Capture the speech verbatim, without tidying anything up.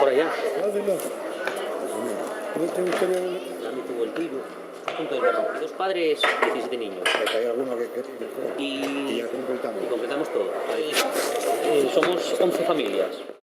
Allá. Dime tú, el tuyo. Punto del barrio. Dos padres, diecisiete niños. Pues hay alguno que, que, que, y, y ya completamos. Y completamos todo. Eh, somos once familias.